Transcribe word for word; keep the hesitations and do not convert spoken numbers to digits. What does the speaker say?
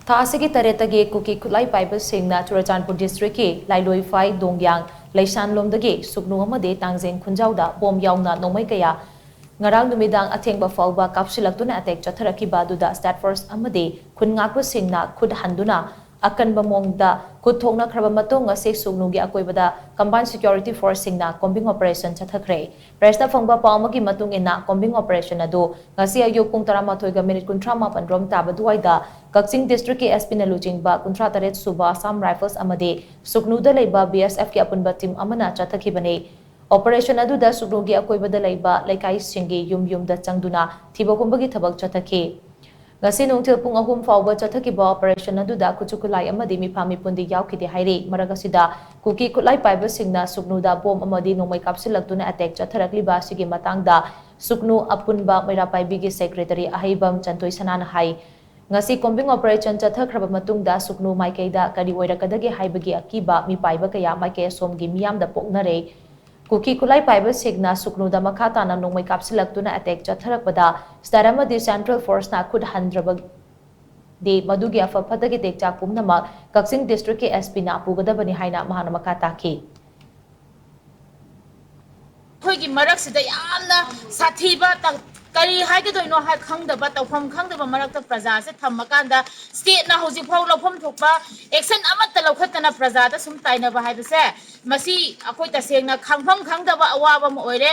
ꯊꯥ ꯑꯁꯤꯒꯤ ꯇꯔꯦꯠꯇꯒꯤ ꯀꯨꯀꯤ ꯈꯨꯠꯂꯥꯏ ꯄꯥꯏꯕꯁꯤꯡꯅ ꯆꯨꯔꯆꯥꯟꯄꯨꯔ ꯗꯤꯁꯇ꯭ꯔꯤꯛꯀꯤ ꯂꯥꯏꯂꯣꯏꯐꯥꯏ, ꯗꯣꯡꯌꯥꯡ, ꯂꯩꯁꯥꯟꯂꯣꯝꯗꯒꯤ ꯁꯨꯛꯅꯨ ꯑꯃꯗꯤ ꯇꯥꯡꯖꯦꯡ ꯈꯨꯟꯖꯥꯎꯗ ꯕꯣꯝ ꯌꯥꯎꯅ ꯅꯣꯡꯃꯩ ꯀꯌꯥ ꯉꯔꯥꯡ ꯅꯨꯃꯤꯗꯥꯡ ꯑꯊꯦꯡꯕ ꯐꯥꯎꯕ ꯀꯥꯞꯁꯤꯜꯂꯛꯇꯨꯅ ꯑꯦꯇꯦꯛ ꯆꯠꯊꯔꯛꯈꯤꯕ ꯑꯗꯨꯗ ꯁ꯭ꯇꯥꯠ ꯐꯣꯔꯁ ꯑꯃꯗꯤ ꯈꯨꯟ ꯉꯥꯛꯄꯁꯤꯡꯅ ꯈꯨꯠ ꯍꯟꯗꯨꯅ ꯑꯀꯟꯕ ꯃꯑꯣꯡꯗ ꯈꯨꯠ ꯊꯣꯛꯅꯈ꯭ꯔꯕ ꯃꯇꯨꯡ ꯉꯁꯤ ꯁꯨꯛꯅꯨꯒꯤ ꯑꯀꯣꯏꯕꯗ ꯀꯝꯕꯥꯏꯟ ꯁꯤꯀ꯭ꯌꯨꯔꯤꯇꯤ ꯐꯣꯔꯁꯁꯤꯡꯅ ꯀꯣꯝꯕꯤꯡ ꯑꯣꯄꯔꯦꯁꯟ ꯆꯠꯊꯈ꯭ꯔꯦ꯫ ꯄ꯭ꯔꯦꯁꯅ ꯐꯪꯕ ꯄꯥꯎ ꯑꯃꯒꯤ ꯃꯇꯨꯡ ꯏꯟꯅ ꯀꯣꯝꯕꯤꯡ ꯑꯣꯄꯔꯦꯁꯟ ꯑꯗꯨ ꯉꯁꯤ ꯑꯌꯨꯛ ꯄꯨꯡ ꯇꯔꯥꯃꯥꯊꯣꯏꯒ ꯃꯤꯅꯤꯠ ꯀꯨꯟꯊ꯭ꯔꯥ ꯃꯥꯄꯟ ꯔꯣꯝ ꯇꯥꯕ ꯑꯗꯨꯋꯥꯏꯗ ꯀꯛꯆꯤꯡ ꯗꯤꯁꯇ꯭ꯔꯤꯛꯀꯤ ꯑꯦꯁ ꯄꯤꯅ ꯂꯨꯆꯤꯡꯕ ꯀꯨꯟꯊ꯭ꯔꯥ ꯇꯔꯦꯠ ꯁꯨꯕ ꯑꯁꯥꯝ ꯔꯥꯏꯐꯜꯁ ꯑꯃꯗꯤ ꯁꯨꯛꯅꯨꯗ ꯂꯩꯕ ꯕꯤ ꯑꯦꯁ ꯑꯦꯐꯀꯤ ꯑꯄꯨꯟꯕ ꯇꯤꯝ ꯑꯃꯅ ꯆꯠꯊꯈꯤꯕꯅꯤ꯫ ꯑꯣꯄꯔꯦꯁꯟ ꯑꯗꯨꯗ ꯁꯨꯛꯅꯨꯒꯤ ꯑꯀꯣꯏꯕꯗ ꯂꯩꯕ ꯂꯩꯀꯥꯏꯁꯤꯡꯒꯤ ꯌꯨꯝ ꯌꯨꯝꯗ ꯆꯪꯗꯨꯅ ꯊꯤꯕ ꯍꯨꯝꯕꯒꯤ ꯊꯕꯛ ꯆꯠꯊꯈꯤ꯫ ꯉꯁꯤ ꯅꯨꯡꯊꯤꯜ ꯄꯨꯡ ꯑꯍꯨꯝ ꯐꯥꯎꯕ ꯆꯠꯊꯈꯤꯕ ꯑꯣꯄꯔꯦꯁꯟ ꯑꯗꯨꯗ ꯈꯨꯠꯁꯨ ꯈꯨꯠꯂꯥꯏ ꯑꯃꯗꯤ ꯃꯤꯐꯥ ꯃꯤꯄꯨꯟꯗꯤ ꯌꯥꯎꯈꯤꯗꯦ ꯍꯥꯏꯔꯤ꯫ ꯃꯔꯛ ꯑꯁꯤꯗ ꯀꯨꯀꯤ ꯈꯨꯠꯂꯥꯏ ꯄꯥꯏꯕꯁꯤꯡꯅ ꯁꯨꯛꯅꯨꯗ ꯕꯣꯝ ꯑꯃꯗꯤ ꯅꯣꯡꯃꯩ ꯀꯥꯞꯁꯤꯜꯂꯛꯇꯨꯅ ꯑꯦꯇꯦꯛ ꯆꯠꯊꯔꯛꯂꯤꯕ ꯑꯁꯤꯒꯤ ꯃꯇꯥꯡꯗ ꯁꯨꯛꯅꯨ ꯑꯄꯨꯟꯕ ꯃꯩꯔꯥ ꯄꯥꯏꯕꯤꯒꯤ ꯁꯦꯀ꯭ꯔꯦꯇꯔꯤ ꯑꯍꯩꯕꯝ ꯆꯟꯊꯣꯏ ꯁꯅꯥꯅ ꯍꯥꯏ, ꯉꯁꯤ ꯀꯣꯝꯕꯤꯡ ꯑꯣꯄꯔꯦꯁꯟ ꯆꯠꯊꯈ꯭ꯔꯕ ꯃꯇꯨꯡꯗ ꯁꯨꯛꯅꯨ ꯃꯥꯏꯀꯩꯗ ꯀꯔꯤ ꯑꯣꯏꯔꯛꯀꯗꯒꯦ ꯍꯥꯏꯕꯒꯤ ꯑꯀꯤꯕ ꯃꯤꯄꯥꯏꯕ ꯀꯌꯥ ꯃꯥꯏꯀꯩ ꯑꯁꯣꯝꯒꯤ ꯃꯤꯌꯥꯝꯗ ꯄꯣꯛꯅꯔꯦ꯫ ꯀꯨꯀꯤ ꯈꯨꯠꯂꯥꯏ ꯄꯥꯏꯕꯁꯤꯡꯅ ꯁꯨꯛꯅꯨꯗ ꯃꯈꯥ ꯇꯥꯅ ꯅꯣꯡꯃꯩ ꯀꯥꯞꯁꯤꯜꯂꯛꯇꯨꯅ ꯑꯦꯇꯦꯛ ꯆꯠꯊꯔꯛꯄꯗ ꯁ꯭ꯇꯦꯠ ꯑꯃꯗꯤ ꯁꯦꯟꯇ꯭ꯔꯦꯜ ꯐꯣꯔꯁꯅ ꯈꯨꯠ ꯍꯟꯗ꯭ꯔꯕꯗꯤ ꯃꯗꯨꯒꯤ ꯑꯐ ꯐꯠꯇꯒꯤ ꯇꯦꯛꯆꯥꯛ ꯄꯨꯝꯅꯃꯛ ꯀꯛꯆꯤꯡ ꯗꯤꯁꯇ꯭ꯔꯤꯛꯀꯤ ꯑꯦꯁ ꯄꯤꯅ ꯄꯨꯒꯗꯕꯅꯤ ꯍꯥꯏꯅ ꯃꯍꯥꯛꯅ ꯃꯈꯥ ꯇꯥꯈꯤ꯫ ꯑꯩꯈꯣꯏꯒꯤ ꯃꯔꯛꯁꯤꯗ ꯌꯥꯝꯅ ꯁꯥꯊꯤꯕ ꯇ-, ꯀꯔꯤ ꯍꯥꯏꯒꯗꯣꯏꯅꯣ ꯍꯥꯏ ꯈꯪꯗꯕ, ꯇꯧꯐꯝ ꯈꯪꯗꯕ ꯃꯔꯛꯇ ꯄ꯭ꯔꯖꯥꯁꯦ ꯊꯝꯃꯀꯥꯟꯗ ꯁ꯭ꯇꯦꯠꯅ ꯍꯧꯖꯤꯛꯐꯥꯎ ꯂꯧꯐꯝ ꯊꯣꯛꯄ ꯑꯦꯛꯁꯟ ꯑꯃꯠꯇ ꯂꯧꯈꯠꯇꯅ ꯄ꯭ꯔꯖꯥꯗ ꯁꯨꯝ ꯇꯥꯏꯅꯕ ꯍꯥꯏꯕꯁꯦ, ꯃꯁꯤ ꯑꯩꯈꯣꯏ ꯇꯁꯦꯡꯅ ꯈꯪꯐꯝ ꯈꯪꯗꯕ ꯑꯋꯥꯕ ꯑꯃ ꯑꯣꯏꯔꯦ꯫